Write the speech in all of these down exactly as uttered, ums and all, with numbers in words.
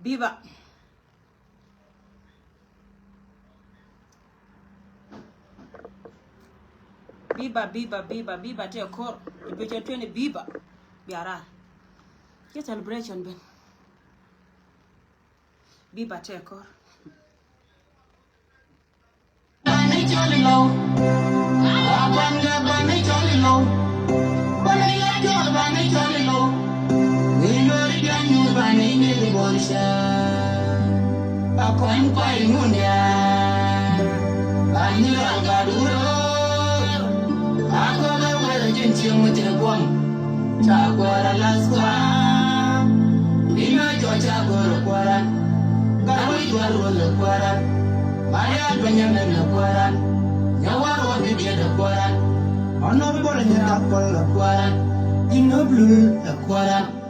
Biba. Biba, biba, biba, biba tɛ kor. Ipe cɛ twenty biba. Biara. Cɛ celebration ben. Biba tɛ kor. Chaguara las kuaran, Ina Jɔca goro kuaran, Garwi Juarwal kuaran, Maria Benjamin kuaran, Nyawar wa Bidia kuaran, Honorable Nyakol kuaran, Ino Blue kuaran.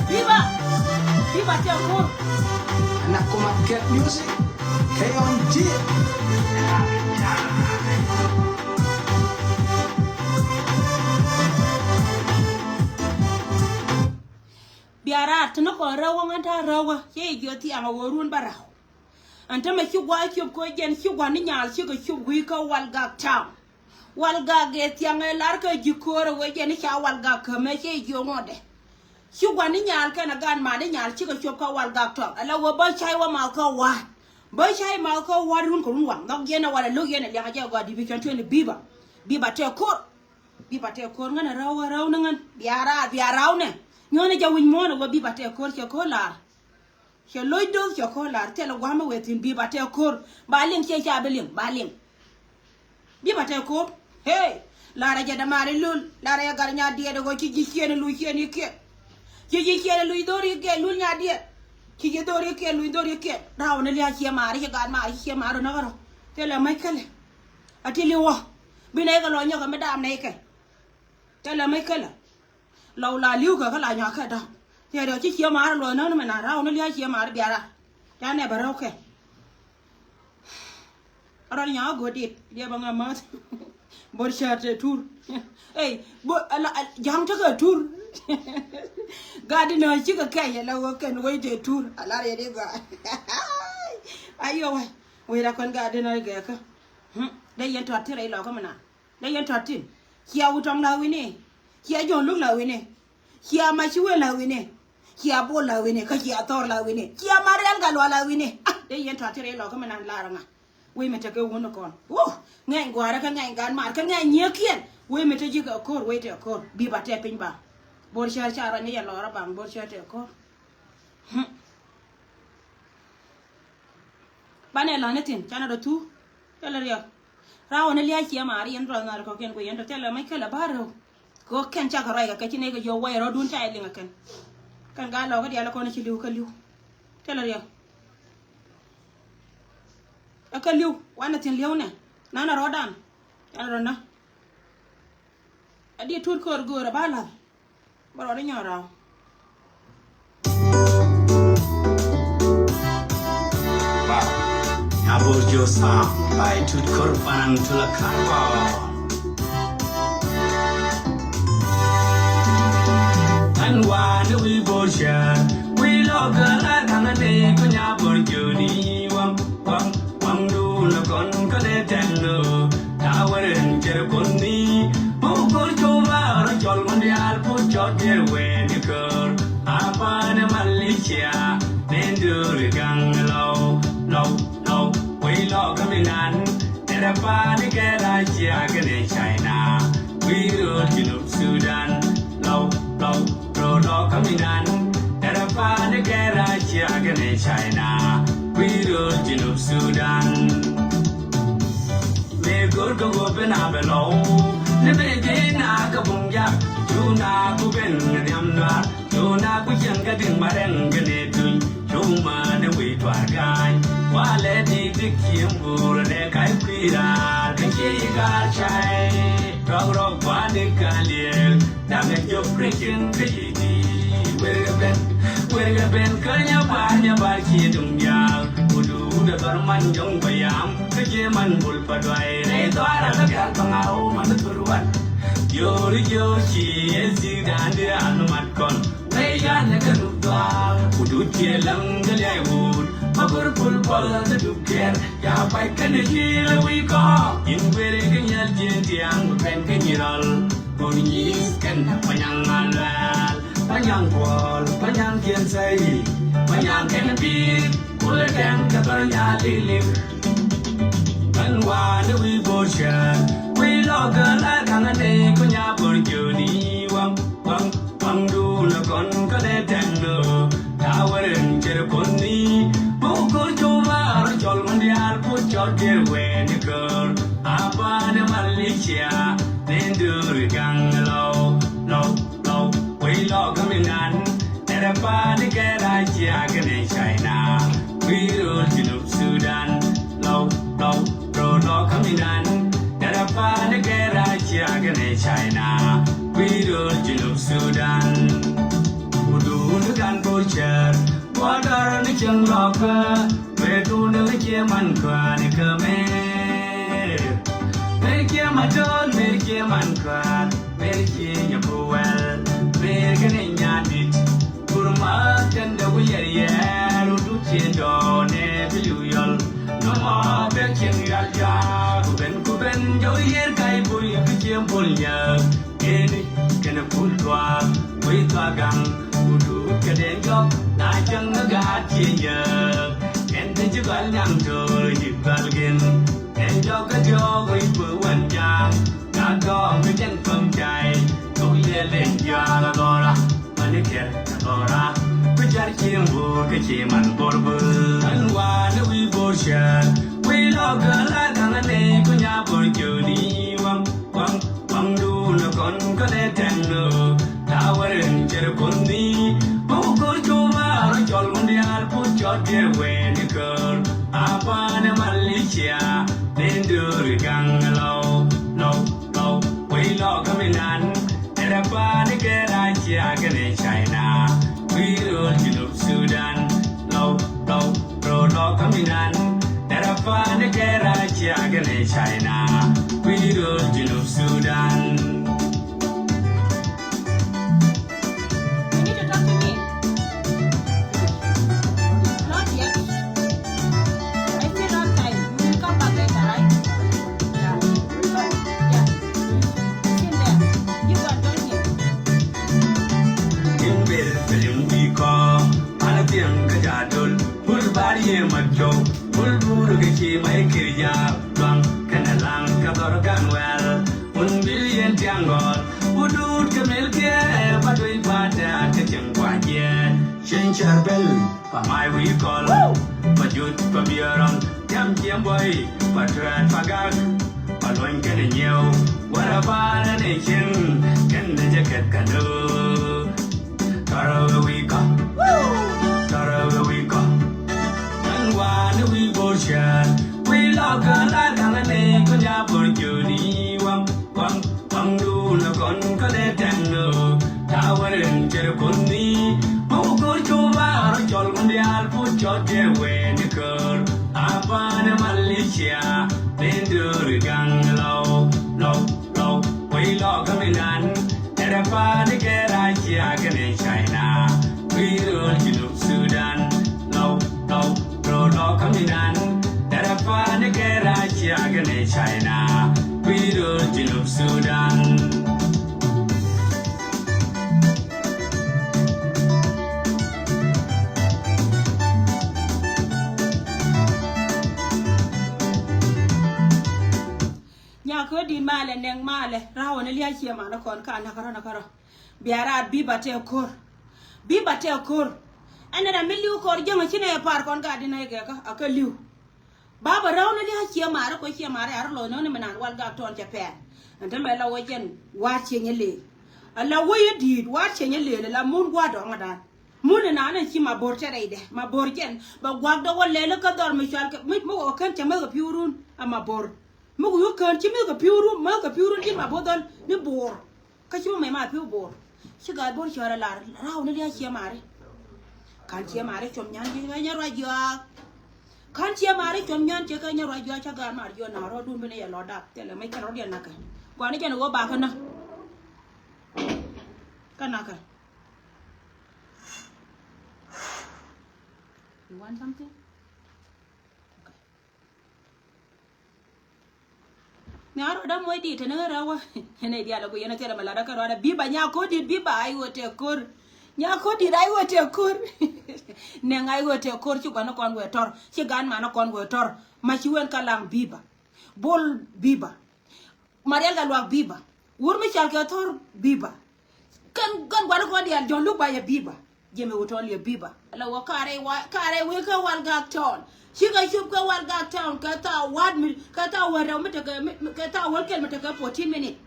Viva! Viva Tɛkor! Anakomat Cat Music, K O N G. Bia raar, te ni kɔn rɛw wä ŋän ta̱a̱ rɛw wä, cä yɛ jiɔ thiaŋ a ɣöö run bä raw. Ɛn tämɛ ci gua̱a̱th cop kɛ jɛn ci gua̱n ni nyaal cikɛ cop wi̱i̱ kä Walgak Town. Walgak ëë thiaŋ ëë lar kä ji̱ köör ɛ wee jɛn i̱ ca Walgak kämɛ cɛ i̱ jiök ŋɔdɛ. Ci gua̱n i̱ nyaal kɛn ɛ gaat mat i̱ nyaal cikɛ cop kä Walgak Town. Ala wee bä cay wä math kä wa̱a̱. Bä cay math kä wa̱a̱ run kɛ run waŋ. Nhɔk yɛn ɛ walɛ lo̱k yɛn ɛ liaŋ ɛ jɛ gɔaa division twenty, biba. Biba Tɛkor. Biba Tɛkor ŋän ɛ räw ɛ räw ni ŋän. Bia raar, bia raar nɛ. Nyuɔ̱n ɛ jɛ wi̱c muɔ̱ɔ̱n ɛ wee biba Tɛkor cɛ ko̱r laar. Cɛ lo̱c do̱th cɛ ko̱r laar thilɛ gua̱a̱m mi wee thi̱n biba Tɛkor. Ba liŋ ciɛ ca bi liŋ, ba liŋ. Biba Tɛkor. Hey, laarɛ jɛ dämaari lul, laarɛ jɛ gat nyadiɛt ɛ ɣöö ci ji̱ ciëëni luc ciëëni kiɛt. Ci ji̱ ciëëni luc dho̱ri kiɛt lul nyadiɛt. Ci ji̱ dho̱ri kiɛt luc dho̱ri kiɛt. Raw ni lia̱a̱ ciɛ maari ci gaat maari ci ciɛ maari näk rɔ. Thilɛ mäc kälɛ. A ti li̱w wä. Bi nɛy kɛ lɔ nyɔk kɛ mi daam nɛy kɛ. Thilɛ mäc kälɛ. Lɔw la li̱w kɛ kä la nyɔak kɛ da̱k. Tiɛɛt ɔ ci ciɛ maari luɔth näk ni mɛ na raw ni lia̱a̱ ciɛ maari biara. Ca nɛ bɛ rɛw kɛ. Rɔl nyaŋ a go̱o̱r dit diɛ bä ŋa mäth. Bor cär te tur. Ey, bor ala ja̱ŋ tekɛ tur. Gat di nä cikɛ kɛc ala wä kɛn wec te tur ala riɛ di gɔaa. Ayɔ wec wec ra kɔn gat di nä gɛɛkä. Dee yɛn tɔt ti rɛy lɔkä mi na. Dee yɛn tɔt tin. Cia Wutɔŋ la wi̱ni. Cia Jɔ̱ɔ̱n Luk la wi̱ni. Cia Maci Wen la wi̱ni. Cia Bol la wi̱ni. Kä cia Thɔr la wi̱ni. Cia Marial Gatluak la wi̱ni. Ah, dee yɛn tɔt tin rɛy lɔkä mi nan lar ŋa. Wec mi tekɛ wun kɔn. Wuh, ŋɛny gua̱a̱rä kä ŋɛny gan mar kä ŋɛny nyiëëkiɛn. Wec mi te ji̱ kɛ ko̱r, wec te ko̱r. Biba te piny ba. Bor cär ca rɔ ni yɛ lɔrä baŋ, bor cär te ko̱r. Hmm. Banɛ la̱ni thi̱n canɛ rɔ thuk. Thilɛ riɛk. Raawä ni lia̱a̱ ciɛ maari yɛn rɔ nar kɔ̱kiɛn kuɛ yɛn tɔ thilɛ mac kälɛ ba̱a̱r rɛw. Kɛ ɣöö kɛn cakɛ ruac kɛ kɛ ci nɛy kɛ jiök wɛy rɔ̱dun ca yɛ liŋ ɛ kɛn. Kɛn gaa lɔkä diaal kɔn ci li̱w kä li̱w. Thilɛ riɛk. Ɛ kä li̱w wanɛ thi̱n li̱w nɛ nanɛ rɔ̱dan. Canɛ rɔ nä. Ɛ di tut köör göörä ba la̱th. Bä rɔɔdɛ nyɔk raw. Wow. Nyabor Josa, bai tut kor panan tula karba. An wan wi bor sha, wi lo gala kanga ne ko Nyabor Joni wam. Wang, wang du la kɔn kä lɛ tɛn lo. Ta wɛrɛn cɛr kɔn ni. Buk kɔn cop la rɔ cɔl mɔn diaal put cɔt diɛr wɛn di kör. A pan Malaysia. Nen duri gaŋ lɔw, lɔw, lɔw. Wei lɔ kä mi nan. Tɛrɛ pan kɛ Russia kɛ ni China. Wei rol Junub Sudan. Lɔw, lɔw. Rol lɔ kä mi nan. Tɛrɛ pan kɛ Russia kɛ ni China. Kui̱ rööl Junub Sudan. Mëë go̱r kä go̱r ben a bɛ lɔw. Ni mëë dee na kä buŋ jak. Cu na ku ben ni nhiam nuaar. Cu na ku cieŋ kä diŋ ma rɛŋ kä ni tuny. Cu ma ni wi̱i̱ tuaar ga̱a̱ny. Wa lɛ di dik cieŋ go̱r lɛ ka̱c kui̱ raar kä cie yi ga̱a̱r cay. Rɔk rɔk ba ni ka liɛɛk. Daŋ a jɔk rɛy cieŋ kä yi. Werkɛ ben, werkɛ ben kä Nyabar, Nyabar ci duŋ diaal. Wut wut a dhɔr man jɔŋ bä yam kä jiɛ man bul pa duay. Rɛy dhɔaar a kä kɛl bä ŋaw man thur wan. Yor yor ci ɛ zik dan di an mat kɔn. Wee yan ɛ kä nuk dhɔaar. Wut wut ci ɛ läŋ kä liay wut. Ma bur bul pal kä duk kɛr. Ya pay kä ni ci lɛ wi̱i̱ kɔ. In werkɛ nyal jiɛn tiaŋ ben kä nyi rɔl. Bor nyis kɛn Panyaŋ Maluɛl, Panyaŋ Kuɔl, Panyaŋ Kiɛn Sɛy, Panyaŋ kɛn Bi̱i̱t, kulɛ kɛn kɛ Thɔr Nyalilik. Bän wa̱a̱ ni wi̱i̱ Bor cäät, wi̱i̱ lɔkä la ka̱n a nɛy ku Nyabor Joni waŋ, waŋ, waŋ duun a kɔn kä lɛ tɛn lo̱o̱, ta̱a̱ wä ren cɛr kɔn ni, buk ko̱r cop raar cɔl mun diaal put cɔt diɛr wɛɛn ikör, a pa̱a̱n ɛ Malaysia. Ni duri gaŋ lɔw, lɔw, lɔw. Wei lɔ gaminan. Dɛrɛ pa̱a̱ni kɛ Russia kɛnɛ China. Kui̱ rööl Junub Sudan. Lɔw, lɔw, rööl lɔ gaminan. Dɛrɛ pa̱a̱ni kɛ Russia kɛnɛ China. Kui̱ rööl Junub Sudan. Wudun kan bur cɛr. Guɔdɔr ni cieŋ lɔkä. Wetun ni cie man kuan kä mer. Mer cie ma döl, mer cie man kuan. Mer cie nya buwɛl. Mer kɛnɛ nya dit. Kurma tɛn dɛ ku yɛr yɛr. Wudun cie dɔɔnɛ bi liw yɔl. Nɔmɔ bɛ cieŋ yal jaak. Ku ben, ku ben jɔw yɛr kay bul, bi cie bul nyɛ. Keni kɛnɛ kul tuaak wei tuaak gaŋ. Kudu kɛ den jɔk na cäŋ ŋä gaat cie yɛ. Kɛn ti ci gɔl nyaŋ to̱r ji̱ gɔl gin. Kɛn jɔk kä diɔk wei kuɛ wän jaŋ. Na dɔɔŋ mi jɛn päm cay. Tok yɛ len jaak a gɔra. Mani kɛr a gɔra. Ku jar cieŋ bo̱o̱r kä cie man bo̱r bo̱r. Ɛn wa ni wi̱i̱ bo̱r cɛ. Wi̱i̱ lɔk kä la gaŋ a nɛy ku nya bo̱r jiöni waŋ. Waŋ, waŋ duun a kɔn kä lɛ tɛŋ nö. Ta wɛr in cɛr kun ni. Buk kor cu ma rɔ cɔl kun diaal put cɔt dier wen i kör. A pan i mal i cia. Ni duri gaŋ lɔw, lɔw, lɔw. Wei lɔ kä mi nan. Dɛrɛ pan i kɛ ra cia kɛ ni China. Kui̱ rööl Junub Sudan. Lɔw, lɔw, rööl lɔ kä mi nan. Dɛrɛ pan i kɛ ra cia kɛ ni China. Kui̱ rööl Junub Sudan. You need to talk to me. Not yet. I feel long time. You will come back later, right? Yeah. Yeah. Sit there. You can join him. In bed, film we call. An a tiɛŋ kä jadol. Bul bar yie ma cɔw. Bul bur kɛ ci ma ikir ya. Luaŋ kɛnɛ laŋ kä dhɔr gan wɛl. Wun bil yɛn tiaŋ gɔl. Wudut kɛ mil kiɛ ba duic ba tɛ̈t kɛ cieŋ kua jiɛɛn. Cieŋ cär bel ba may wi̱i̱ kɔl. Ba jut ba biɛrɔn tiam jiɛm bɔy ba tuɛɛt ba gak. Ba luɔny kɛnɛ nyiɛw wärä baarä ni cieŋ kɛn ni jɛ kɛt kɛ nöö. Tɔrɔ wee wi̱i̱ kɔ. Tɔrɔ wee wi̱i̱ kɔ. Ɛn wa̱a̱ ni wi̱i̱ bo̱r cɛɛl. Wi̱i̱ lɔkä la gaŋä ni kun ja̱ bo̱r jiöni waŋ. Waŋ, waŋ duun a kɔn kä lɛ tɛŋ nöö. Ta̱a̱ wär in cɛr kun ni. Buk go̱r cu baar cɔl kun diaal put cɔt jɛ wee ni kör. A pa̱a̱n ɛ Malaysia. Ni dööri gaŋ lɔw, lɔw, lɔw. Wei lɔ kä mi nan. Dɛrɛ pa̱a̱n i kɛ Russia kɛnɛ China. Kui̱ rööl Junub Sudan. Lɔw, lɔw, rööl lɔ kä mi nan. Dɛrɛ pa̱a̱n i kɛ Russia kɛnɛ China. Kui̱ rööl Junub Sudan. Nyakä di̱t malɛ nɛŋ malɛ rawä ni lia̱a̱ ciɛ manä kɔn ka nakä rɔ nakä rɔ. Bia raat bi̱i̱ ba tɛk ko̱r. Bi̱i̱ ba tɛk ko̱r. Ɛn ɛ ram mi li̱w kɔr jäŋ ɛ ci nɛ ɛ pa̱a̱r kɔn ka di̱t nɛ kɛ kä a kä li̱w. Ba bä räw ni lia̱a̱ ciɛ ma̱a̱ri kɔ ciɛ ma̱a̱ri a rɔ lo̱c ni wä ni mi naan wal gak tɔɔn cɛ pɛɛl. Ɛn te mɛ la wä jɛn wa̱a̱r ciɛ nyɛ lëël. A la wä yɛ di̱i̱t wa̱a̱r ciɛ nyɛ lëël a la mun gua̱a̱r dɔ̱ŋädan. Mun ni naan ɛn ci ma bo̱r cɛ rɛydɛ ma bo̱r jɛn bɛ gua̱a̱k dɔ̱ wä lɛl kä dhɔr mi cual kɛ mi mi wä kän cɛ mäth kɛ pi̱w run a ma bo̱r. Mi wä kän ci mäth kɛ pi̱w run mäth kɛ pi̱w run ji̱n ma bo̱r dhɔl ni bo̱r. Kä ci wä mɛ ma pi̱w bo̱o̱r. Ci gat bo̱o̱r cɔɔr a lar raw ni lia̱a̱ ciɛ mari. Ka̱n ciɛ mari cuɔm nyan ji̱ kä nyɛ ruac jiɔak. Ka̱n ciɛ mari cuɔm nyan ciɛ kä nyɛ ruac jiɔak ca gaat mar jiɔ na rɔɔdun bi ni yɛ lɔ dap thilɛ mɛ kɛn rɔɔd yɛ nakä. Guani jɛn ɣöö bakä nä. Kä nakä. You want something? Okay. Nhiaar rɔ däm wec di̱i̱t te ni ɣä rɛw wä. Nɛy diaal ɛ guic yɛn ɛ thilɛ mi lat ɛ kɛ ruaadɛ bi̱i̱ ba nyaak ko̱r di̱i̱t bi̱i̱ ba ay ɣöö tɛk ko̱r. Nyaak ko̱r di̱i̱t ay ɣöö tɛk ko̱r. Nɛŋ ay ɣöö tɛk ko̱r ci gua̱n ni kɔn wëë tɔr ci gan man ni kɔn wëë tɔr. Ma ci wen kä laŋ bi̱i̱ ba. Bol bi̱i̱ ba. Marial Gatluak bi̱i̱ ba. Wur mi cal kɛ thɔr bi̱i̱ ba. Kɛn kɛn gua̱n ni kɔn diaal jɔ̱ɔ̱n luk ba yɛ bi̱i̱ ba. Jimmy Wutɔn liɛ bi̱i̱ ba. Ala wä karɛ wa karɛ wee kä Walgak town. Cikɛ cup kä Walgak town kɛ thaw wa̱a̱t mi kɛ thaw wäl rɛw mi tekɛ mi kɛ thaw wäl kɛl mi tekɛ fourteen minute.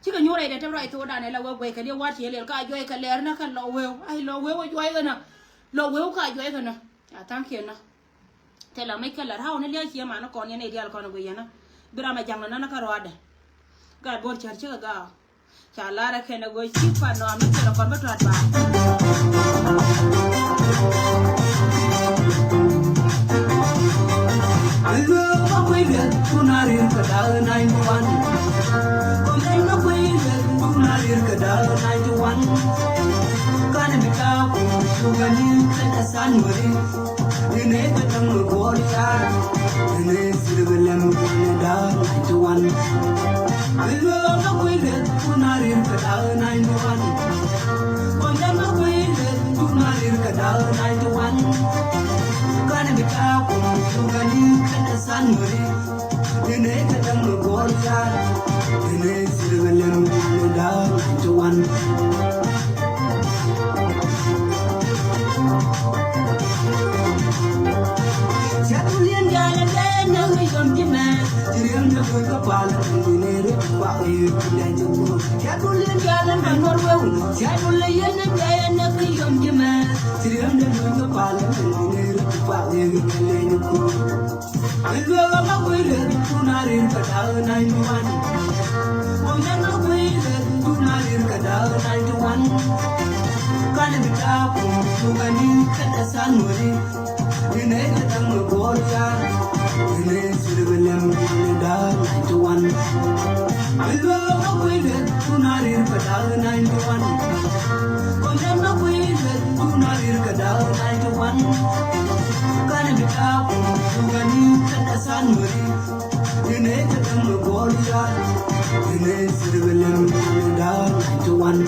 Cikɛ nyuur rɛydɛ te ruac thokdan ɛ la wee guɛc kɛ liɛ wat ci liɛl ka juɔc kɛ lɛr nä kɛ lɔ wee. Ai lɔ wee wä juɔc kɛ nä. Lɔ wee wä ka juɔc kɛ nä. A thaŋ kiɛ nä. Thilɛ mec kɛ lɛ raw ni lia̱a̱ ciɛ man ni kɔn yɛn i̱ diaal kɔn guic yɛn ni. Bi ram a jaŋ ni nän kä ruaadɛ. Gat Bo̱r cär cikɛ gaak. Ca lar ɛ kɛn ɛ go̱o̱c ci pan nɔam ni thilɛ kɔn bä tua̱t baar. Alueek ma kui̱ lueth kun a rir kɛ da̱a̱k nine one. Kɔmɛn ma kui̱ lueth kun a rir kɛ da̱a̱k nine one. Kanɛ mi ta̱a̱ kun cugani kɛ tɛ san weri. Inɛ kɛ däŋ mi guɔ̱ɔ̱r yaar. Inɛ sirgɛ lɛm kun a da̱a̱k nine one. Alueek ma kui̱ lueth kun a rir kɛ da̱a̱k nine one. Kɔmɛn ma kui̱ lueth kun a rir kɛ da̱a̱k nine one. Kanɛ mi ta̱a̱ kun cugani kɛ tɛ san weri. Inɛ kɛ däŋ mi guɔ̱ɔ̱r yaar. Inɛ sirgɛ lɛm kun a da̱a̱k nine one. Alueek ma kui̱ lueth kun a rir kɛ da̱a̱k nine one. Kɔmɛn ma kui̱ lueth kun a rir kɛ da̱a̱k nine one. Kanɛ mi ta̱a̱ kun cugani kɛ tɛ san weri. Inɛ kɛ däŋ mi guɔ̱ɔ̱r yaar. Inɛ sirgɛ lɛm kun a da̱a̱k nine one. Alueek ma kui̱ lueth kun a rir kɛ da̱a̱k nine one. Kɔmɛn ma kui̱ lueth kun a rir kɛ da̱a̱k nine one. Kanɛ mi ta̱a̱ kun cugani kɛ tɛ san weri. Inɛ kɛ däŋ mi guɔ̱ɔ̱r yaar. Inɛ sirgɛ lɛm kun a da̱a̱k nine one.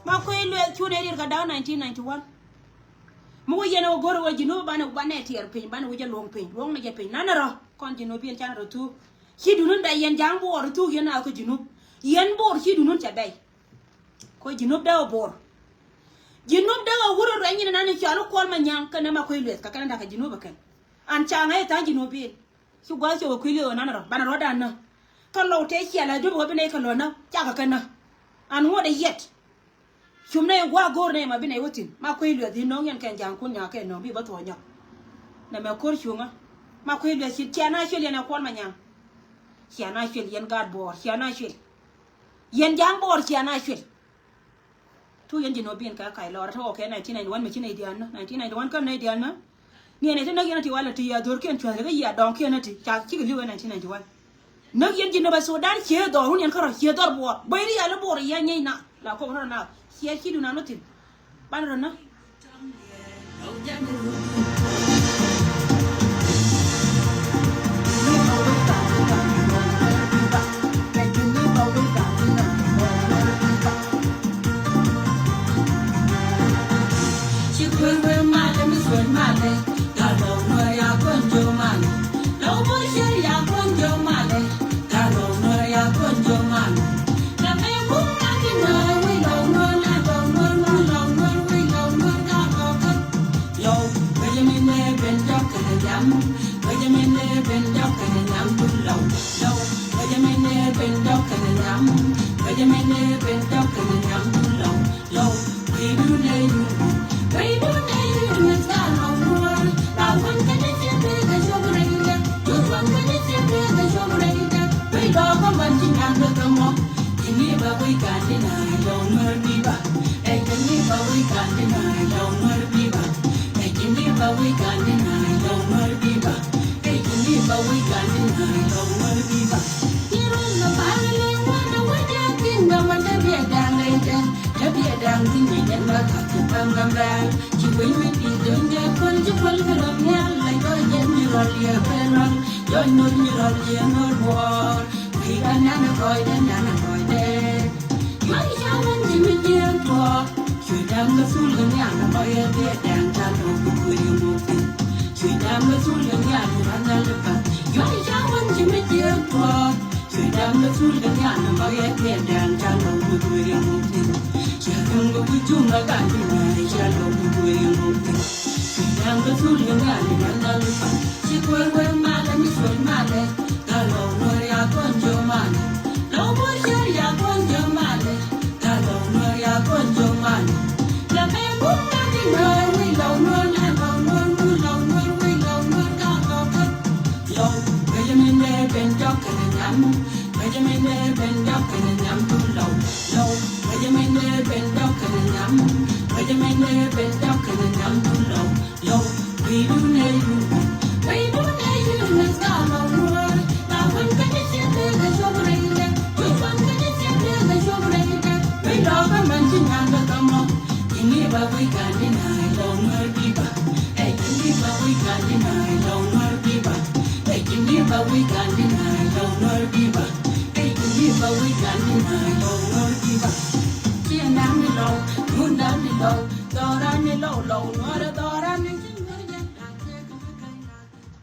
Ma kui̱ lueth cu nɛ rir kɛ da̱a̱k nineteen ninety-one. Mi wä yɛn ɛ wä go̱r ɛ wä Junub banɛ, banɛ tiɛɛr piny, banɛ wä jɛ luɔ̱ŋ piny, luɔ̱ŋ ni jɛ piny. Nanɛ rɔ, kɔn Junub yɛn canɛ rɔ thuk. Ci dunun bɛ yɛn ja̱a̱ŋ Buɔɔr thuk yɛn a kä Junub. Yɛn Buɔɔr ci dunun cɛ bɛy. Kɔ Junub dee wä Buɔɔr. Junub dee wä wur ɛ ruɛny in nan in cɔal i̱ Kuɔl Manyaŋ kɛnɛ ma kui̱ lueth kɛ kɛn dakɛ Junub ɛ kɛn. An ca ŋa̱c ɛ tha̱a̱ŋ Junub in. Ci gua̱th cɛ wä kui̱ lueth ɛ nanɛ rɔ, banɛ rɔɔdan nä. Kä lɔw tëë ciɛl a dup ɛ wä bi nɛy kɛ lɔ̱n nä, cakɛ kɛn nä. An ŋuɔ̱t ɛ yɛt. Cum nɛy gua̱a̱k go̱o̱r nɛy ma bi nɛy wä thi̱n. Ma kui̱ lueth in nöŋ yɛn kɛn ja̱a̱ŋkun nya̱a̱ kɛn nöŋ bi bä thuɔ̱ɔ̱ nyɔk. Nɛmɛ ko̱r cuŋä. Ma kui̱ lueth ci, cia na cuël yɛn ɛ Kuɔl Manyaŋ. Cia na cuël yɛn gaat Buɔɔr, cia na cuël. Yɛn ja̱a̱ŋ Buɔɔr cia na cuël. Tu yɛn Junubin kɛ kac lɔr te wä kɛ nineteen ninety-one mi ci nɛy diaal nä. Nineteen ninety-one kä nɛy diaal nä. Niɛn ɛ ti näk yɛn a ti walɛ ti yɛ dhorkiɛn cua̱th rɛ kä yɛ dɔŋkiɛn a ti ca cikɛ li̱w ɛ nineteen ninety-one. Näk yɛn Jinub ɛ Sudan ciee dhɔr wun yɛn kärɔ ciee dhɔr Buɔɔr. Bäy rial i̱ Buɔɔr yɛ nyɛy na la kɔk rɔ na ciɛ ci dunan wä thi̱n. Ban rɔ na. Ci kuer wee malɛ mi suɔ̱c malɛ. Gat Buɔɔr Nuɔr ya kuɔn jiök malɛ. Lɔw Buɔɔr Cier ya kuɔn jiök malɛ. Gat Buɔɔr Nuɔr ya kuɔn jiök malɛ. La mɛ wun gat ti Nuɔr wi̱i̱ Lɔw Nuɔr, Gat Buɔɔr Nuɔr wi̱i̱ Lɔw Nuɔr, wi̱i̱ Lɔw Nuɔr, Gat Buɔɔr Kä. Lɔw, wecɛ mi nɛ ben jɔk kɛnɛ nyam. Wecɛ mi nɛ ben jɔk kɛnɛ nyam, Lɔw. Lɔw, wecɛ mi nɛ ben jɔk kɛnɛ nyam. Wecɛ mi nɛ ben jɔk kɛnɛ nyam, Lɔw. Lɔw, wecɛ mi nɛ ben jɔk kɛnɛ nyam, Lɔw.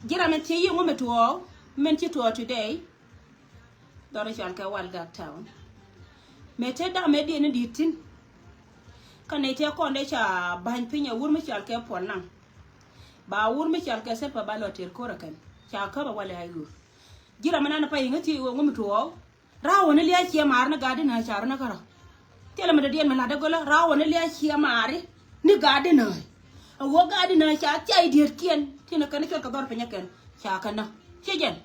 Ji̱n ram in thiec yieŋ wä mi tuɔɔk, min ci tuɔɔk today. Dhɔr i̱ cɔal kɛ Walgak Town. Mëë te dam mëë diɛn ni di̱i̱t thi̱n. Kä nɛy tëë kɔn dee ca ba̱ny piny ɛ wur mi cɔal kɛ Puɔl Naŋ. Ba wur mi cɔal kɛ Silpa ba lɔ tëër ko̱r ɛ kɛn. Ca käp ɛ walɛ a ɣöör. Ji̱ ram mi nan pay i̱ ŋä thiec ɣöö ŋä mi tuɔɔk. Raawä ni lia̱a̱ ciɛ maari ni gaat di nääc ca rɔ ni kärɔ̱. Thilɛ mi dɔ̱diɛn mi la̱t dee gölä raawä ni lia̱a̱ ciɛ maari ni gaat di nääc. A ɣöö gaat di nääc ca thiac dietkiɛn ti ni kɛn cuɔt kɛ dhɔr piny ɛ kɛn ca kɛ näk. Ciɛ jɛn.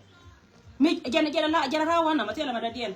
Mi jɛn jɛn la jɛn raawä nɔmɔ thilɛ mi dɔ̱diɛn.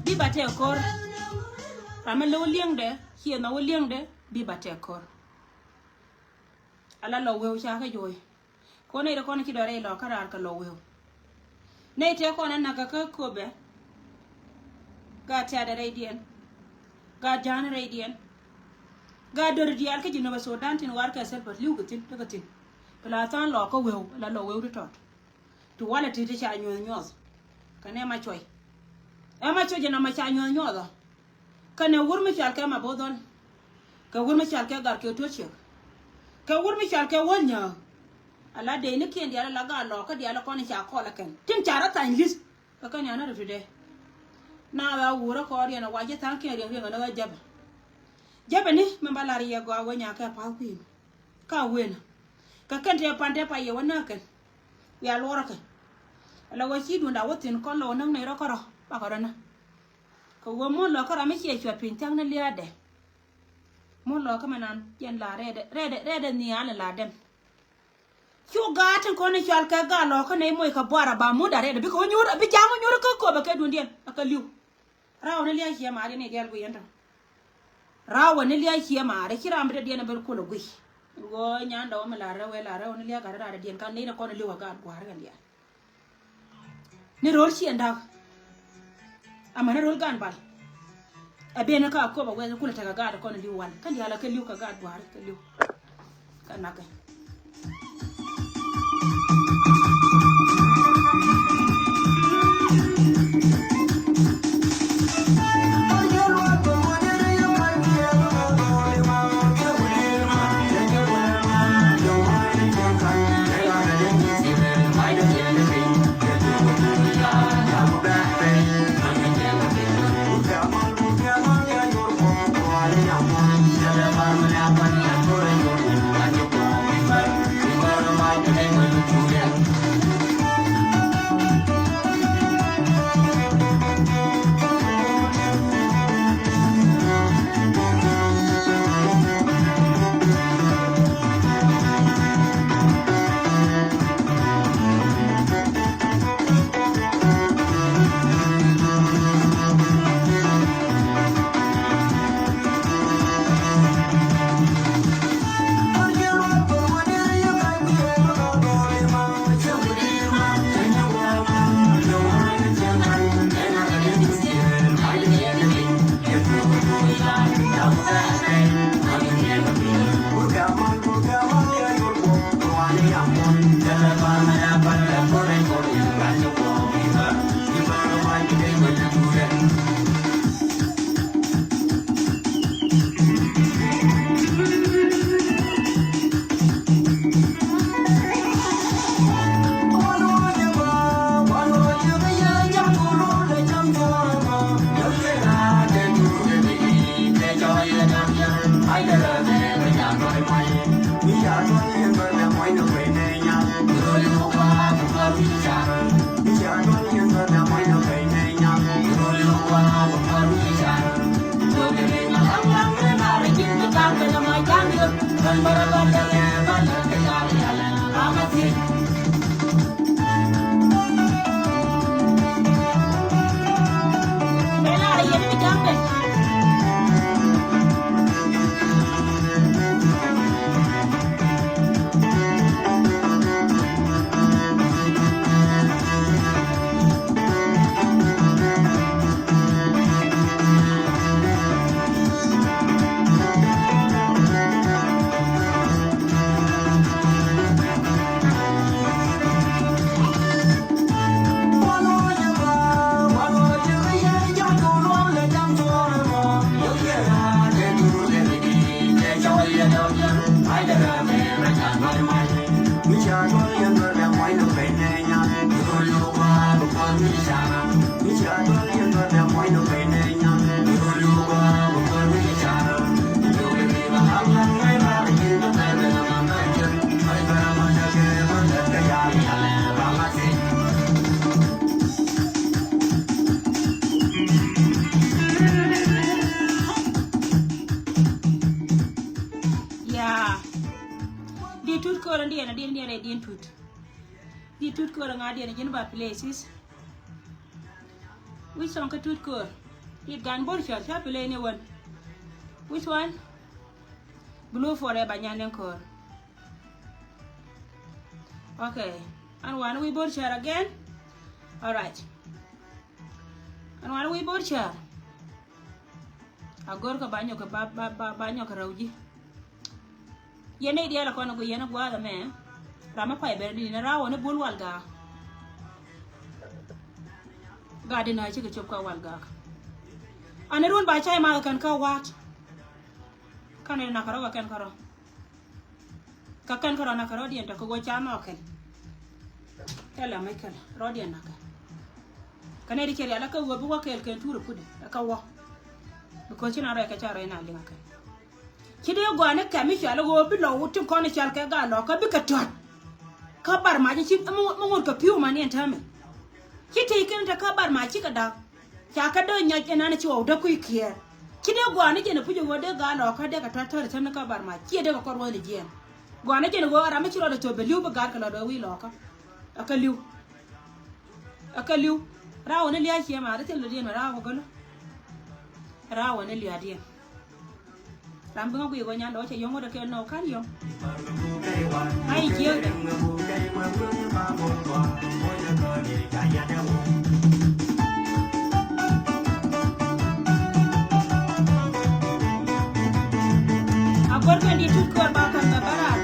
Bi ba tɛk kɔr. Ram mi lo̱w liɛŋdɛ, ciɛ nhɔk wä liɛŋdɛ, bi ba tɛk kɔr. Ala lɔ weu ca kä jo̱o̱c. Kɔn nɛy ti kɔn ci dɔrɛ ilɔ kä raar kɛ lɔ weu. Nɛy tëë kɔn ɛ nak kɛ kä köpɛ. Gaa tiatdɛ rɛydiɛn. Gaa ja̱a̱n rɛydiɛn. Gaa dör diaal kä Jinubä Sudan tin warkɛ Salva li̱w kɛ thi̱n, tekɛ thi̱n. Pla tha̱a̱ŋ lɔ kä weu, ala lɔ weu ti tɔt. Ti walɛ ti ti ca nyuɔth nyuɔth. Kɛ nɛ ma cuɔy. Ɛ ma cuɔy jɛ nɔmɔ ca nyuɔth nyuɔth ɔ. Kɛnɛ wur mi cɔal kɛ Mabothɔl. Kɛ wur mi cɔal kɛ Gat kɛ Tuɔt Ciek. Kɛ wur mi cɔal kɛ Wäl Nyääk. Ala dee ni kiɛn diaal ala gaa lɔɔkä diaal kɔn ca kɔl ɛ kɛn. Tin ca rɔ thany li̱th. Kɛ kɛn yan a rɔ ti dee. Na ɣä wurä kɔɔr yɛn a wa ji̱ tha̱a̱ŋ kiɛn riɛŋ riɛŋ ɛ ni ɣä jäpɛ. Jäpɛ ni mɛn ba lar yɛ gɔaa wä nyakä pa̱a̱th kui̱n. Ka wen. Kɛ kɛn tëë pan tëë pa yɛ wä nääk kɛn. Wiaa luɔrä kɛ. Ala wä ci duunda wä thi̱n kɔn lɔ wä näk nɛy rɔ kärɔ. Bakɔ rɔ nä. Kɛ wä muɔ̱n lɔ kä ram mi ciɛ cuɔt piny thia̱k ni lia̱a̱dɛ. Muɔ̱n lɔ kä mɛ nan yɛn la rɛɛdɛ, rɛɛdɛ, rɛɛdɛ nhial la dɛm. Cu gaat tin kɔn i̱ cɔal kɛ gaat lɔ kä nɛy moc kɛ buar a ba muɔ̱n da rɛɛdɛ. Bikɛ wä nyuur, bi ja̱a̱ŋ wä nyuur kä köpɛ kɛ duundiɛn. A kɛ li̱w. Raw ni lia̱a̱ ciɛ maari ni diaal guiy ɛn tɔ. Raw ni lia̱a̱ ciɛ maari ci ram bi dee diɛn a ben kuɔl a guiy. Ɣöö nyan dɔ̱ŋ mi la rɛw ɛ la rɛw ni lia̱a̱ gat rat a diɛn kan ni ni kɔn a li̱w a gaat gua̱a̱r kɛn diaal. Ni ro̱l ciɛ nda̱k. Ama ni ro̱l gan bal. A ben ni ka a köp a wɛth kulɛ tekɛ gaat kɔn a li̱w wal. Kɛn diaal a kɛ li̱w kɛ gaat gua̱a̱r kɛ li̱w. Kɛ nakä. Yaa. Di tut kör in diɛn, diɛn, diɛn, diɛn tut. Di tut kör ŋa diɛn ji̱n ba places. Which song kä tut kör? Di gan bor cär ca play ni wen. Which one? Blue Forever nyan den kör. Okay. An wan wi̱i̱ bor cär again. All right. An wan wi̱i̱ bor cär. A gör kä ba nyɔk ba, ba, ba, ba nyɔk rɛw ji̱. Yɛn nɛy diaal a kɔn a gui yɛn a gua̱a̱th ɛmɛ. Ram mi pay bɛr di ni raw ni bul wal gaak. Gat di na cikɛ cop kä wal gaak. Ani run ba cay ma kɛ kɛn kä wa̱a̱t. Kä ni nak rɔ kɛ kɛn kä rɔ. Kä kɛn kärɔ̱ nakä rɔ̱diɛn tɔ̱ kɛ ɣöö ca nhɔk kɛn. Thilɛ mec kɛl rɔ̱diɛn nakä. Kä nɛy ti cɛ rial ɛ kɛ ɣöö bi wä kɛɛl kɛn tuur ɛ putdɛ ɛ kɛ wä. Because ci na rɔy kɛ ca rɔy na liŋ ɛ kɛn. Ci dee gɔaa ni kɛm i̱ cɔal ɛ ɣöö bi lɔ wut tin kɔn i̱ cɔal kɛ gal lɔ kä bikɛ tɔ̱t. Kä bar mac i̱ ci mi ŋut kɛ pi̱u man i̱ ɛn täämɛ. Ci tëë kɛn te kä bar mac cikɛ da̱k. Ca kɛ dee nyɔc ɛn an ci ɣɔw dee kui̱ kiɛɛr. Ci dee gua̱a̱r ni jɛn ɛ puc ɛ ɣöö dee gaat lɔɔkä dee kɛ tɔ̱t tɔ̱t ɛ thäm ni kä bar mac ciɛ dee kɛ kɔr wäth ni jiɛɛn. Gua̱a̱r ni jɛn ɛ ɣöö ram mi ci rɔɔdɛ thöp bɛ li̱w bi gaat kɛ lɔɔdɛ wi̱i̱ lɔɔkä. Ɛ kɛ li̱w. Ɛ kɛ li̱w. Raawä ni lia̱a̱ ciɛ ma ri thil dee diɛn mɛ raawä gölä. Raawä ni lia̱a̱ diɛn. Ram bi ŋa guiy ɣöö nyan dɔ̱ cɛ yɔ̱ŋ wä dee kɛɛl nɔ ka̱n yɔ̱ŋ. Ŋa̱c jiääkdɛ. A gɔ̱r kɛn di tut kɔɔr ba ka̱n mɛ bä raar.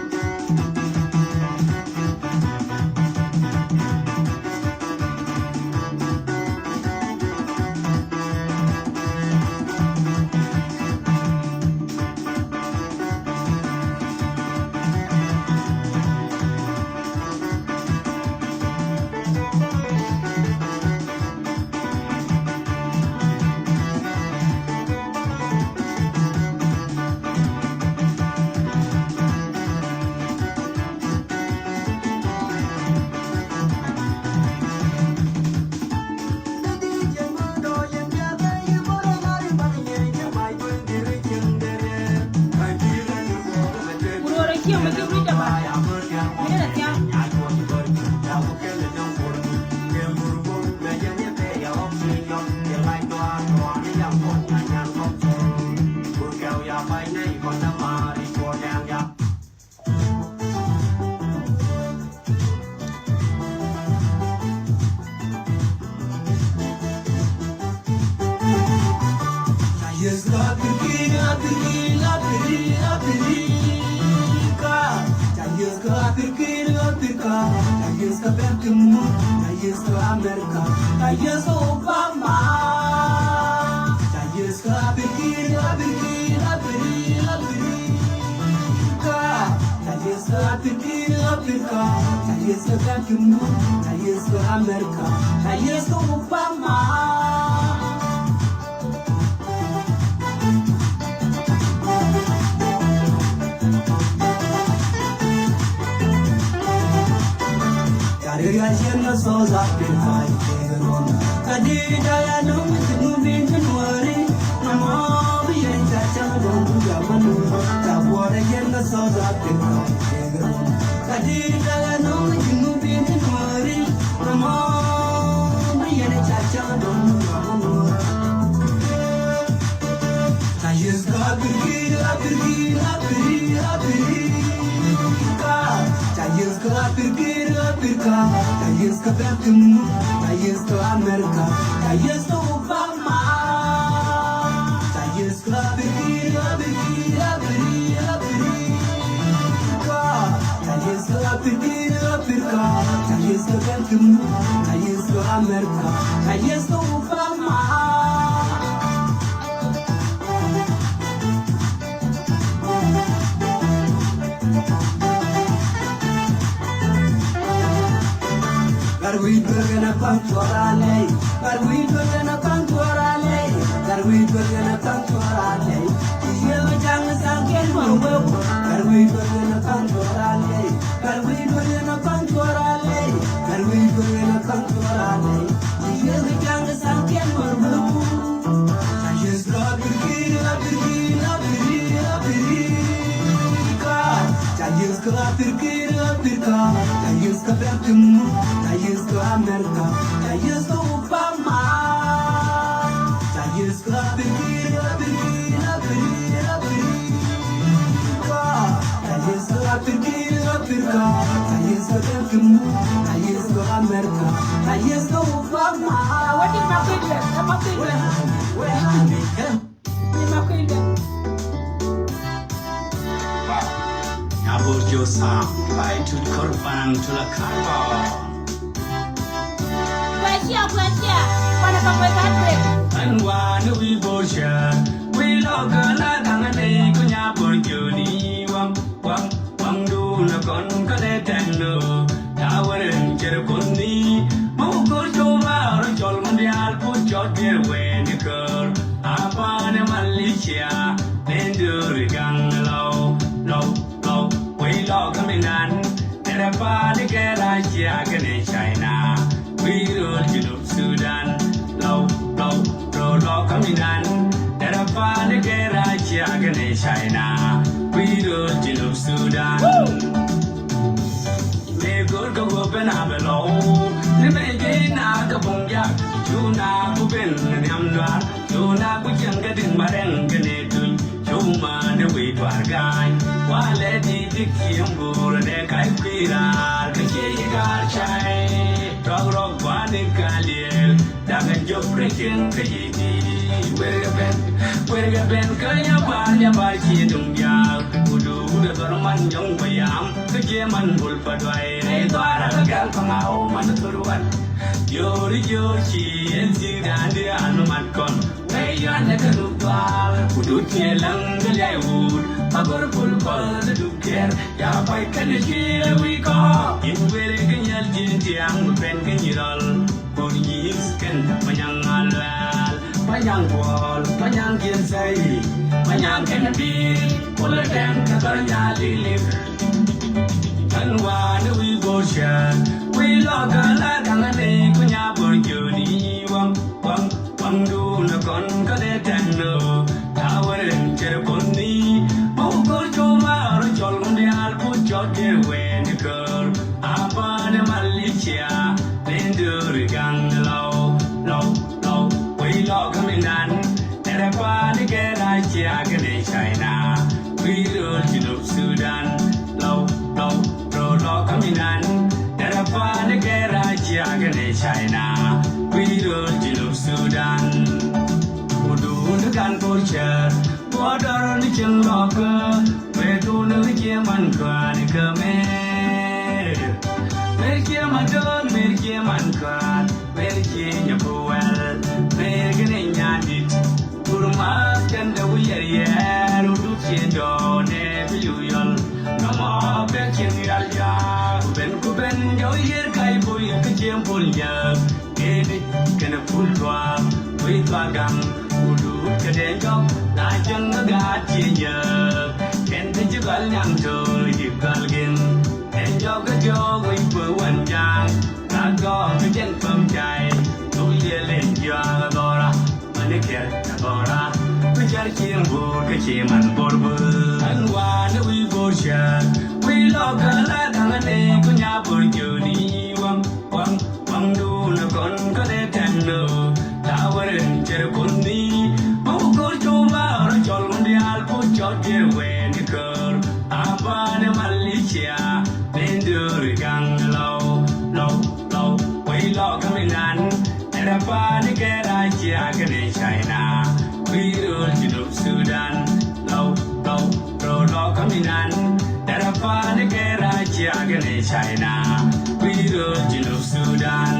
Nyabojo Sam, by Tut Korbang to la Karba. Kuasia, kuasia, wana ka kuɛ ka tuek. An wan wi bosia, wi lɔk la daŋ ni ku Nyabojo ni wam, wam, wam du na kɔn ka le tɛn no. Ta wɛrɛ n cɛr kɔn ni, ma wä kor cɔw ma rɔ cɔl mun dial put cɔt dier wen kör. A pan Malaysia, nen duri gaŋ lɔw, lɔw, lɔw. Wei lɔk mi nan, nɛrɛ pan kɛ Russia kɛnɛ China. Wei rol Junub Sudan, lɔw, lɔw, lɔw lɔk mi nan, nɛrɛ pan kɛ Russia kɛnɛ China. Wei rol Junub Sudan. Mëë go̱o̱r kä wä ben a bɛ lɔw ni mëë ji̱ na kä buŋ jak cu na ku ben nhiam duar cu na ku cieŋ kä diŋ ma rɛŋ kä ne tuny cu ma ni wi̱i̱ duar ga̱a̱ny. Wa lɛ di dik cieŋ buur dɛ ka̱c kui̱ raar kä cie yi ga̱a̱r cay. Tɔk rɔk gua̱a̱n in ka liɛɛl. Da̱ŋ ɛ jop rɛ cieŋ kä yi̱ di. Werkɛ ben, werkɛ ben kä nyabar, nyabar ci duŋ diaal. Kudu wudɛ dhɔr man nyɔŋ bä yam kä cie man bul pa duay. Rɛy dhɔara kä gɛl pa ŋaw man thur wan. Dior jior ci ɛn thi̱i̱ da̱a̱n di an mat kɔn. Wee yuan ɛ kä duk dhɔaar kudu tiɛ läŋ kä liay wut. Pa gor bul kɔl kä duk kɛr. Ya pay kɛn ɛ ci lɛ wi̱i̱ kɔ. In werkɛ nyal ji̱n tiaŋ mi pɛn kä nyi rɔl. Kur nyis kɛn Manyaŋ Aluɛl, Manyaŋ Kuɔl, Manyaŋ Kiɛn Sɛy, Manyaŋ kɛn Bi̱i̱l, Kulɛ Dɛŋ kɛ Thɔr Nyaalilik. Kɛn wa̱a̱ ni wi̱i̱ go̱o̱r cäät, wi̱i̱ lɔɔk kɛ la da̱ŋ ni ku Nyabojo ni waŋ, waŋ, waŋ duun ɛ kɔn kä dee tɛn nöö. Ta̱a̱ wä rɛn cɛr kɔn ni, ma wä go̱o̱r cɔw ma rɔ cɔl ŋun diaal ku cɔt kɛ wee ni köör. A pan Malaysia, nen duri gaŋ lɔw, lɔw, lɔw. Wei lɔk mi nan, nɛrɛ pan kɛ Russia kɛnɛ China. Wei rol Junub Sudan, lɔw, lɔw, lɔw lɔk mi nan, nɛrɛ pan kɛ Russia kɛnɛ China. Wei rol Junub Sudan. Kudu ni kan por cɛr. Border ni cieŋ lɔkä, wee tun ni cie man kään kä mer. Mer cie man tön, mer cie man kään, mer cie nyabuɛl, mer kini nyandit. Kurma kɛn dɛ wi̱i̱ yɛr yɛr, wudut cie dɔɔnɛ bi lu yɔl. Nɔmɔ bɛ cieŋ yal jaak, ben ku ben jɔw yɛr kay boy kä cie bul jääk. Kɛnɛ, kɛnɛ pul tuaak, kui̱ tuaak gaŋ, kudu kɛ dee jɔk, la cäŋ kä gaat cie yääk. Kɛn ti ci gɔl nyaŋ to̱o̱l, ci gɔl gin, kɛn Jɔk kä jɔk wi̱c bä wan ja̱a̱ŋ. Ka gɔɔk kä jɛn päm jay. Thuk yɛ leny jɔak a dhɔra. Mani kɛr a dhɔra. Kä jar cieŋ bo̱o̱r kä ci man bo̱r bä. Ɛn wa ni wi̱i̱ bo̱o̱r cär. Wi̱i̱ lɔk kä la da̱ŋ ni ku nya bo̱r jöni waŋ. Waŋ, waŋ duun a kɔn kä lɛ tɛn nö. Ta wɛrɛn cɛr kun ni. Bä wä go̱r cu ma rɔ cɔl kun diaal ku cɔt jɛ wee ni kör. A ba ni Malaysia. Ni ndur gaŋ lɔw, lɔw, lɔw. Wee lɔk kä mi nan. Tɛrɛ pa ni kɛ Russia kɛ ni China. Wi̱i̱ rööl Junub Sudan. Lɔw, lɔw, rööl lɔk kä mi nan. Tɛrɛ pa ni kɛ Russia kɛ ni China. Wi̱i̱ rööl Junub Sudan.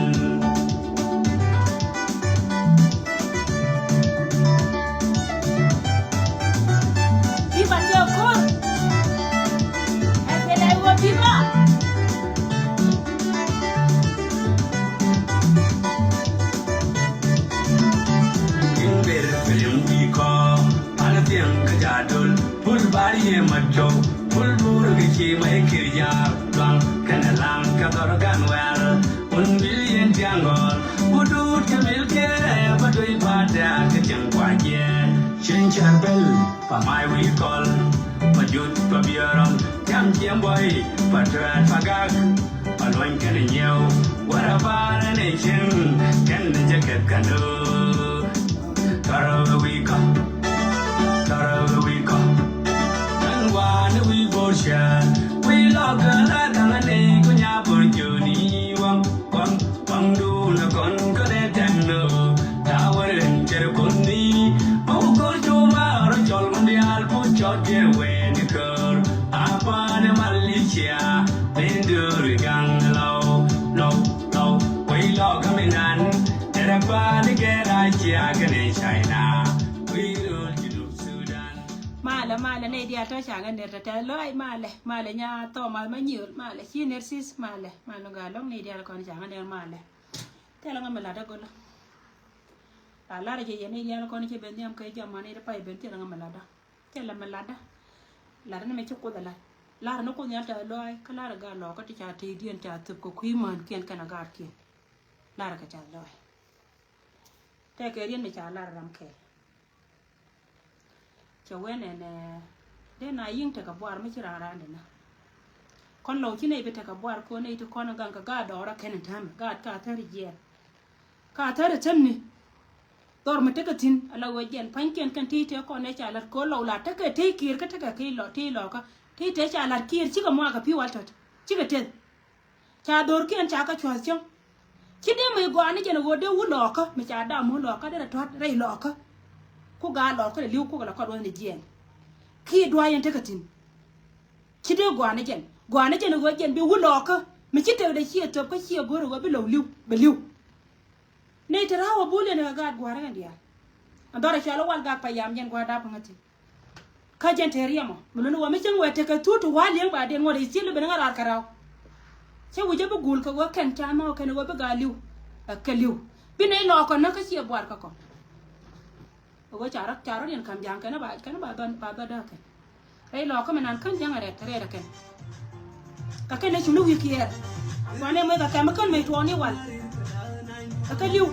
Viva Tio Kor. Ɛ pɛlɛ wä viva. Tin ber film di kɔ, an thiɛŋ kä jadol, pul bar yɛ ma cɔw, pul dur kä ci ma ikir yar, duaŋ kɛnɛ laŋ kä dhɔr gan wɛl, un bil yɛn tiaŋ gɔl, ku dut kä mil kɛ, ba doi ba dɛk kä cieŋ kua jiɛ, cieŋ cɛr bel, pa mai wi kɔl, pa jut pa biɛrɔn, tiam ciɛŋ bɔy, pa tuɛt pa gak. A luɔny kɛn nyiɛw, wara barɛ ni cieŋ, kɛn ni jɛ kɛt kɛn döö. Tɔrɔ wi̱i̱ kɔ, tɔrɔ wi̱i̱ kɔ. Kɛn wa ni wi̱i̱ bo̱r cär, wi̱i̱ lɔk kɛ la daŋ ni ku nya bo̱r jöni waŋ, waŋ, waŋ duun a kɔn kɛ lɛ tɛn nö. Ta wɛrɛn cɛr kun ni, bä wä go̱r cu ma rɔ cɔl kun diaal ku cɔt jɛ wee ni kör. A pa ni Malaysia, ni ndur gaŋ lɔw, lɔw, lɔw. Wee lɔk kä mi nan, tɛrɛ pa ni kɛ Russia kɛ ni China. Wi̱i̱ rööl Junub Sudan. Malɛ, malɛ, nɛy diaal tɔ̱ ca ŋä ner tɛtɛ lɔaac, malɛ, malɛ, nya Thomas Manyiöl, malɛ, ci ner sis, malɛ, malɛ, ŋa lɔ̱ŋ nɛy diaal kɔn ca ŋä ner, malɛ. Thilɛ ŋä mi latdä gölä. La lar jɛ yɛn i̱ diaal kɔn cɛ ben nhiam kɛ jɔm man i̱ pay ben thilɛ ŋä mi latdä. Thilɛ mi latdä. Latdä ni mi ci Kuoth ɛ lat. Lar ni Kuoth Nhial tɛth lɔaac kä lar gaat lɔɔkä ti ca tëëdiɛn ca thöp kɛ kui̱ mänkiɛn kɛnɛ gaatkiɛn. Lar kɛ tɛth lɔaac. Tɛkɛ riet mi ca lar ram kɛɛl. Cɛ wee nɛnɛ dee na yi̱ŋ tekɛ buar mi ci raan raan dee na. Kɔn lɔw ci nɛy bi tekɛ buar kɔn nɛy ti kɔn gaŋ kɛ gaat dɔɔrä kɛn in täämɛ gaat ka thäri jiɛɛn. Ka thäri thämni. Dhɔr mi tekɛ thi̱n ala ɣöö jiɛn pa̱nykiɛn kɛn ti tëë kɔn nɛ ca la̱t kɛ ɣöö lɔw la tekɛ tëë kiɛɛr kä tekɛ ki lɔ ti lɔkä ti tëë ca la̱t kiɛɛr cikɛ muakä pi̱w al tɔ̱t cikɛ teth. Ca dhorkiɛn ca kɛ cua̱th cäŋ. Ci dee mi gɔaa ni jɛn ɣöö dee wut lɔɔkä mi ca dam wut lɔɔkä dee rɛ tua̱t rɛy lɔɔkä. Ku gaa lɔɔkä lɛ li̱w kukɛ lɛ kɔt wä ni jiɛɛn. Kiɛ dua̱a̱c yɛn tekɛ thi̱n. Ci dee gɔaa ni jɛn gɔaa ni jɛn ɣöö jɛn bi wut lɔɔkä mi ci tekdɛ ciɛ thöp kä ciɛ go̱r ɣöö bi lɔw li̱w bɛ li̱w. Nɛy te ra̱a̱ wä bul yɛn kɛ gaat gua̱a̱r kɛn diaal. Ɛn dhɔr ɛ cɔal i̱ wal gak payam jɛn gua̱a̱r dap kä ŋäthi. Kä jɛn te riɛmɔ mi luni wä mi cäŋ wɛ tekɛ thut ti wa̱a̱ li̱eŋ ba diɛn ŋuɔ̱t i̱ thil bi ben ŋa̱ raar kɛ raw. Cä wi̱cä bi gul kɛ wä kɛn ca nhɔk kɛn wä bi gaa li̱w. Ɛ kɛ li̱w bi nɛy lɔɔkä näk kä ciɛ buar kä kɔ. Ɛ wä ca rɔ̱ ca rɔ̱ yɛn ka̱m ja̱a̱ŋ kɛn ba kɛn ba bä ba bä däk kɛn. Rɛy lɔɔkä mi nan kän ja̱ŋ a rɛt rɛt a kɛn. Kä kɛn ɛ cuni wi̱i̱ kiɛɛr. Wanɛ mɛ kä kɛm kän mɛ tuɔɔni wal. Kä kä li̱w.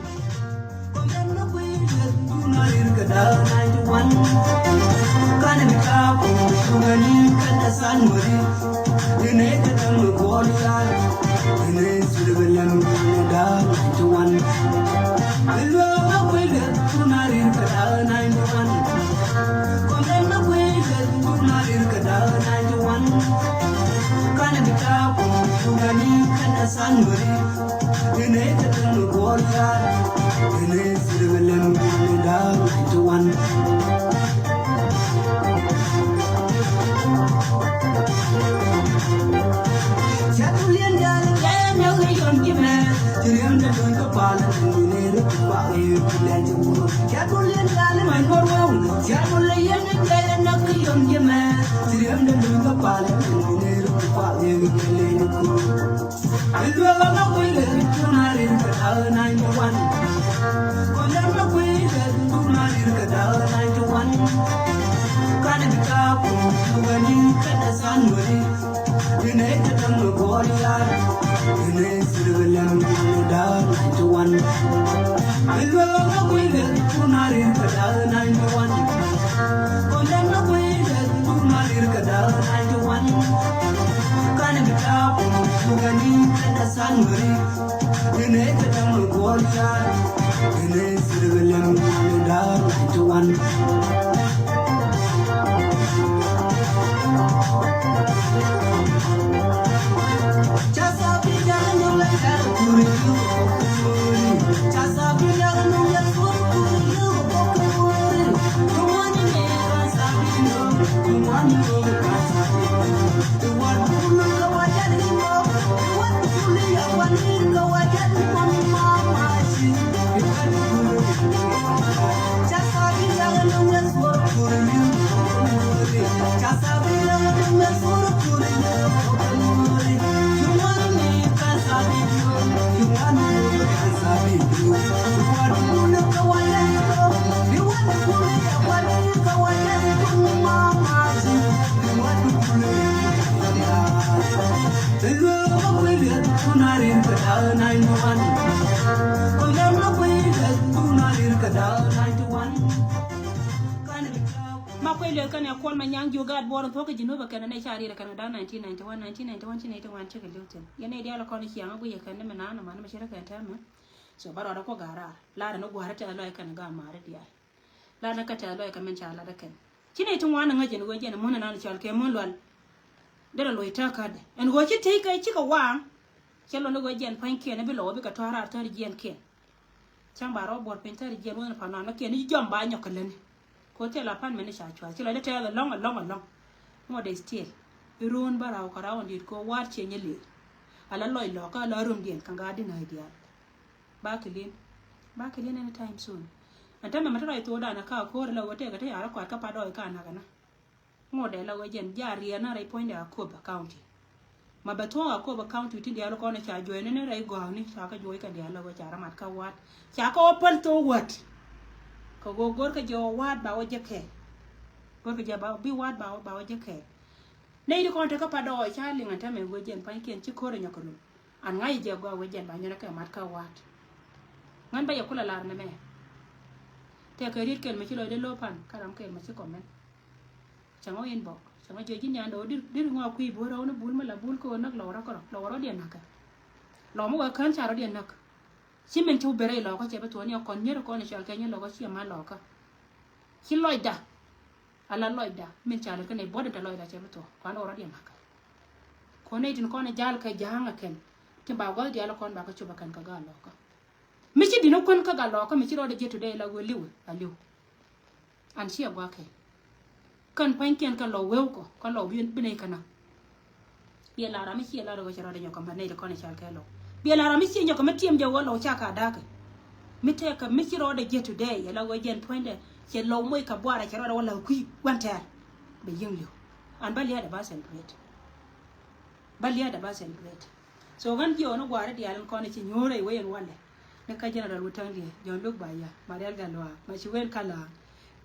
Kene kɛ däŋ mi gɔɔr yaar. Kene sir bi lɛm mi da̱a̱ ninety one. Ilwe ma kui̱ lɛ kun a rir kɛ da̱a̱ ninety one. Kɔn dɛn ma kui̱ lɛ kun a rir kɛ da̱a̱ ninety one. Kan bi ta̱a̱ kun sugani kɛ da̱a̱ san mi rir. Kene kɛ däŋ mi gɔɔr yaar. Kene sir bi lɛm mi da̱a̱ ninety one. Ma kuec lueth kɛnɛ Kuɔl Manyaŋ jiök gaat buɔɔr in thuɔ̱k kä Jinub ɛ kɛn ɛ nɛy ca riɛt ɛ kɛn kɛ da̱a̱ nineteen ninety one, nineteen ninety one ci nɛy ti ŋuan cikɛ li̱w thi̱n. Yɛn nɛy diaal ɛ kɔn i̱ ciaŋ ɛ guic ɛ kɛn ni mi naan ɛ man mi ce̱t ɛ kɛn tɛmɛ. So bä rɔɔdɛ kuɔ ga̱a̱r raar lar ɛn ɛ gua̱a̱r ɛ tɛth lɔc ɛ kɛn ɛ ga̱a̱ ma̱a̱r ɛ diaal. Lar ɛn ɛ kɛ tɛth lɔc ɛ kɛ min ca lat ɛ kɛn. Ci nɛy ti ŋuan ɛ ŋäc ɛn ɣöö jɛn ɛ mun ɛ naan cɔal kɛ mun lual. Derɛ loc tääkädɛ ɛn ɣöö ci tëëkɛ cikɛ waaŋ. Cɛ lɔn ɛ ɣöö jɛn pua̱nykiɛn ɛ bi lɔw ɛ bikɛ tɔ̱a̱r raar tɔ̱a̱r jiɛɛnkiɛn. Cäŋ ba rɔ buɔ̱r piny thäri jiɛn wä ni pa̱n nɔn ni kiɛn ni ji̱ jɔm ba nyɔk kɛ läni. Ko thil a pa̱n mɛn ni ca cua̱th ci lɔcdä tɛɛth ɛlɔ̱ŋ ɛlɔ̱ŋ ɛlɔ̱ŋ. Ŋuɔ̱t dee still. Bi ruun bä raw kɛ raw in dit ko wa̱a̱r ciɛ nyɛ lëë. Ala lɔc lɔkä ala rumdiɛn kɛ ŋa̱a̱t di nääc diaal. Ba kɛ li̱n. Ba kɛ li̱n any time soon. Ɛn tämɛ mɛ te rɔy thokdan ɛ ka ko̱o̱r ala wä tëëkɛ te ya̱rä kuat kä pat dɔɔc ka nakä na. Ŋot dee la wee jɛn ja̱ riɛn na rɛy puɔ̱nydɛ Akobo County. Ma bɛ thuɔ̱k Akobo County tin diaal kɔn ca juɔ̱cni ni rɛy gɔ̱a̱kni ca kɛ juɔ̱c kɛn diaal la wee ca rɔ mat kä wa̱a̱t. Ca kɛ wä päl thok wa̱a̱t. Kɛ go̱o̱k go̱rkɛ jɛ wä wa̱a̱t ba wä jɛ kɛɛl. Go̱rkɛ jɛ ba bi wa̱a̱t ba wä, ba wä jɛ kɛɛl. Nɛy ti kɔn tekä pat dɔɔc ca liŋ ɛn täämɛ wee jɛn pua̱nykiɛn ci ko̱r ɛ nyɔk kɛ lum. An ŋa̱c jɛ gɔaa wee jɛn ba nyɔnɛ kɛ mat kä wa̱a̱t. Ŋän ba yɛ kulɛ lar nɛmɛ. Tɛkɛ riet kɛl mi ci lɔcdɛ lo̱o̱ pan kä ram kɛl mi ci kɔmɛn. Cäŋ ɔ inbox, cäŋ ɔ jiɛ ji̱ nian dɔ̱ dir, dir ŋɔ a kui̱ buɔ̱r ɔ ni bul mi la bul kä ɔ näk lɔw rɔ kärɔ, lɔw rɔ diɛ näk kɛ. Lɔw mi wä kään ca rɔ diɛ näk. Ci min ci wä ben rɛy lɔkä cɛ bi thuɔ̱k ni ɔ kɔn nyier kɔn i̱ cɔal kɛ nyier lɔkä ciɛ ma lɔkä. Ci lɔcda. Ala lɔcda min ca lät kä nɛy buɔ̱t in te lɔcda cɛ bi thuɔ̱k kɔn ɔ rɔ diɛ näk kɛ. Kɔn nɛy tin kɔn i̱ jal kɛ ja̱a̱ŋ ɛ kɛn. Tin ba gua̱th diaal kɔn ba kä cop ɛ kɛn kɛ gaa lɔkä. Mi ci di̱n ɛ kuän kä gat lɔkä mi ci rɔɔdɛ jiɛt today la ɣöö li̱w a li̱w. An ciɛ gua̱a̱kɛ. Kän pua̱nykiɛn kän lɔw wewkɔ kän lɔw bi, bi nɛy känä. Biɛ la ram mi ciɛ la rɛ ɣöö cɛ rɔɔdɛ nyɔk kɛ mät nɛy ti kɔn i̱ cal kɛ lɔw. Biɛ la ram mi ciɛ nyɔk kɛ mi tiɛm jɛ ɣöö lɔw ca ka da̱a̱kɛ. Mi tɛɛkɛ mi ci rɔɔdɛ jiɛt today yɛ la ɣöö jɛn puɔ̱nydɛ cɛ lɔw moc kɛ buarɛ cɛ rɔɔdɛ wä la kui̱ gua̱n tɛɛr. Bɛ yi̱ŋ li̱w. An bä lia̱a̱dɛ ba celebrate. Bä lia̱a̱dɛ ba celebrate. So ɣän jiɛ ɣän i̱ gua̱a̱ri diaal in kɔn i̱ ci nyuur rɛy wec in walɛ. Ni kä General Wut Täŋdiɛn, Jɔ̱ɔ̱n Luk Ba Yak, Marial Gat Luaak, Maci Wen Kalaak.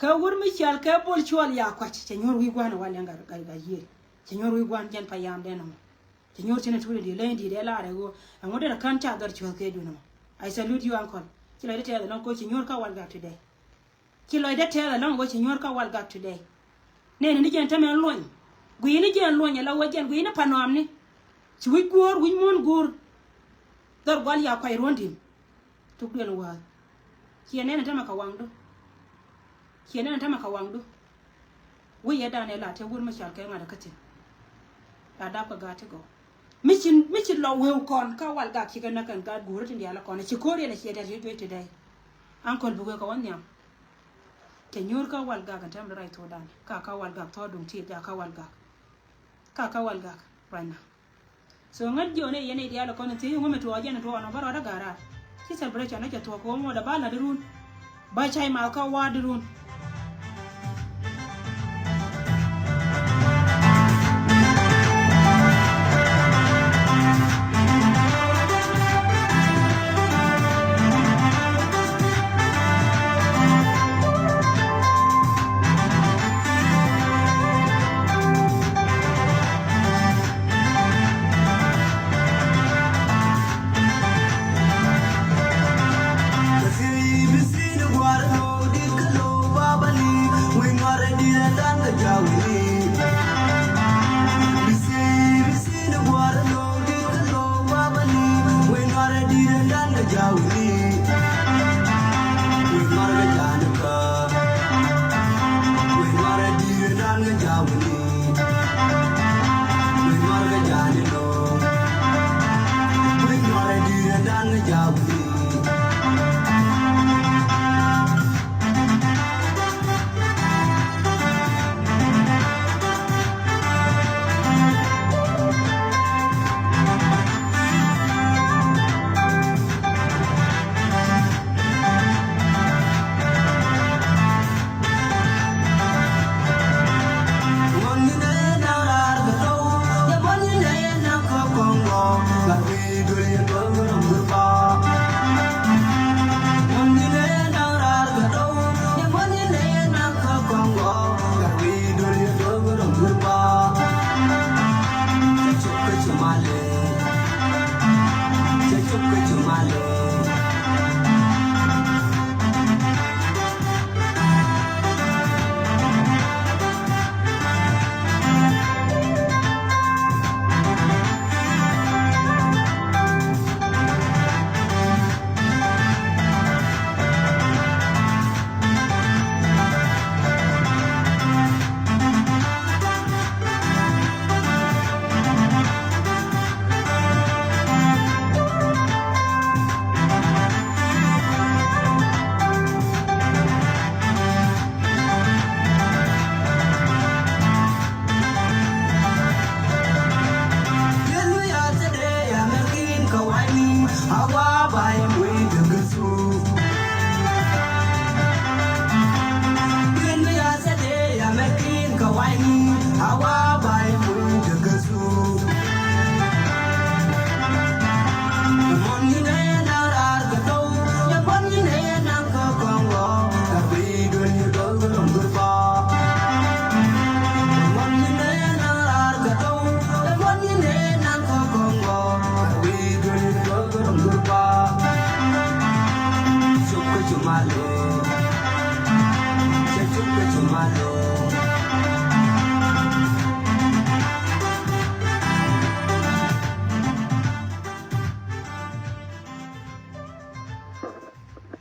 Kɛ wur mi cial kɛ Bol Cuɔl Yak Kuac, cɛ nyuur wi̱i̱ gua̱a̱n in walɛ in gat, gat, gat yiëë. Cɛ nyuur wi̱i̱ gua̱a̱n jɛn payamdɛn ɛmɔ. Cɛ nyuur cin in tuuli diɛ leny di̱i̱t ɛ lar ɛ ɣöö ɛŋu derɛ kän ca dhɔr cuäth kɛ duun ɛmɔ. I salute you, uncle. Ci lɔcdä tɛɛth ɛlɔ̱ŋ koc ci nyuur kä Walgak today. Ci lɔcdä tɛɛth ɛlɔ̱ŋ wä ci nyuur kä Walgak today. Nɛɛni ni jɛn tämɛ luɔny. Guiyni jɛn luɔny ala wä jɛn guiyni pa̱nɔamni. Ci wi̱c guur wi̱c muɔ̱n guur. Dhɔr gual ya kuay ruɔ̱n di̱n. Thuk duel wäth. Ciɛ nɛɛni tämɛ kɛ waŋdu. Ciɛ nɛɛni tämɛ kɛ waŋdu. Wi̱c yɛ danɛ la te wur mi cal kɛ ŋa̱t kä thi̱n. La dap kɛ gaat ti gɔw. Mi ci, mi ci lɔ wëë kɔn kä Walgak cikɛ näk kɛn gaat guuri tin diaal kɔn ci ko̱r yɛn a ciɛ tɛt ci juec today. Uncle buk wëë kɛ wä nhiam. Cɛ nyuur kä Walgak ɛn tɛm di ruac thokdan. Ka kä Walgak thɔɔduŋ ti ja kä Walgak. Ka kä Walgak right now. So ŋän jiɔn ɛ yɛn ɛ diaal kɔn thiec ŋuɔ̱mɛ tuɔɔk jɛn tuɔɔk nɔ bä rɔɔdä ga̱raar. Ci celebration ɛ cɛ tuɔɔk kɛ wä ŋuɔ̱t ɛ ba la̱t di run. Ba cay math kä wa̱a̱ di run.